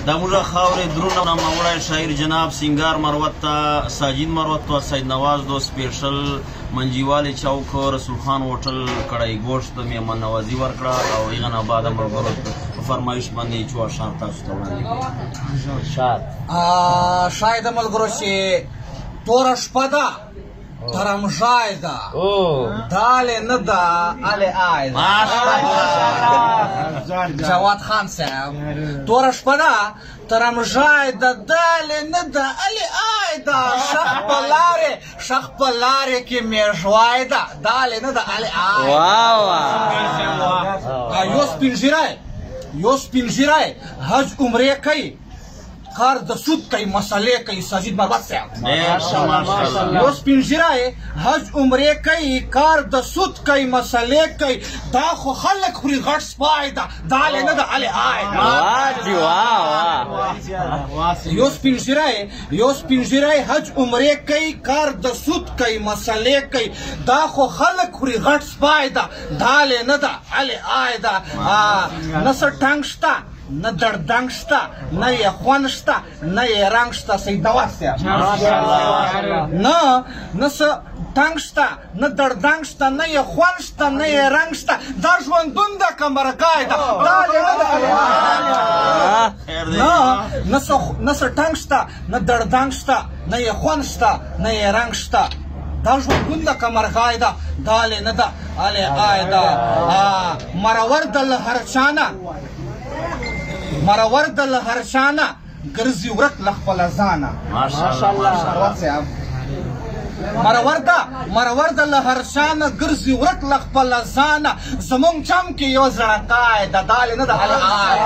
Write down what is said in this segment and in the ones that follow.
دا موږ خاورې درونه نوموړی شاعر جناب سنگار مروت ته، ساجد مروت ته، سید نواز دو سپیشل منجیوالي چوک رسول خان هوټل کړای گوشت میمن نوازي ورکړه او هغه نه بعد ملګرو په فرمایش باندې چې اشعار تاسو ته وړاندې کړي. شاید ملګرو چې توره شپه ده ترمژای ده دالې نه ده الې آی ده. جواد خان صاحب توره شپه ده ترمژای ده دالې نه ده الې آی ده. شخ په لارې کې میږوای ده دالې نه ده الې آی. یو سپین ږیری حج عمرې کوي، کار د سود کوي، مسلې کوي. ساجد مروت صاحب یو سپین ږیری حج عمرې کوي، کار د سود کوي، مسلې کوي. دا خو خلک خوري غټ سپای ده دالې نه ده الې آی ده. یو سپین ږیری حج عمرې کوي، کار د سود کوي، مسلې کوي. دا خو خلک خوري غټ سپای ده دالې نه ده الې آی ده. نه څه ټنګ شته، نه دردنګ شته، نه یې خوند شته، نه یې رنګ شته. سید نواز صاحب نه څه ټنګ شته، نه دردنګ شته، نه یې خوند شته، نه یې رنګ شته. دا ژوندون ده که مرګای ده دالې نه ده. نه څه ټنګ شته، نه دردنګ شته، نه یې خوند شته، نه یې رنګ شته. دا ژوندون ده که مرغای ده دالې نه ده الې آی ده. مرور ده له هر چا نه، مرور د له هر چا نه ګرځي ورک له خپله ځانه. مرور ده له هر چا نه ګرځي ورک له خپله ځانه. زمونږ چم کې یو زړکای ده دالې نه ده الې آی.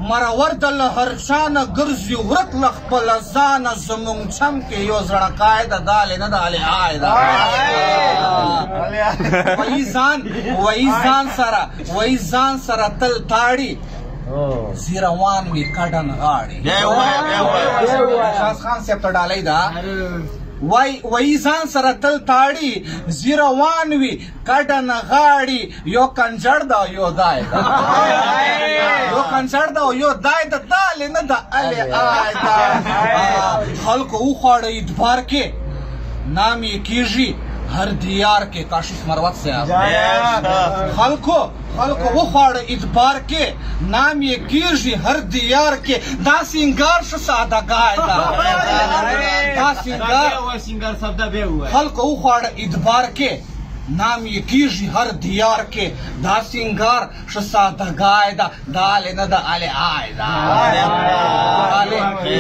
مرور ده له هر چا نه ګرځي ورک له خپله ځانه. زمونږ چم کې یو زړکای ده دالې نه ده الې آی ده. وایي ځان سره تل تاړي، زی روان وي کډن غاړي. شاز خان صاحب ته ډالۍ ده. وایي ځان سره تل تاړي، زی روان وي کډن غاړي. یو کنجر ده یو دای ده، یو کنجر ده یو دای ده دالې نه ده الې آی ده. خلکو وخواړه ادبار کې، نام یې کېږي هر دیار کې. کاشف مروت صاحب خلکو وخواړه ادبار کې، نام یې کېږي هر دیار کې. دا سینګار ښه ساده ګای ده، دا سینګار خلکو وخواړه ادبار کې، نام یې کېږي هر دیار کې. دا سینګار ښه ساده ګای ده دالې نه ده الې آی ده،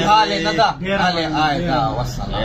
دالې نه ده الې آی ده. وسلام.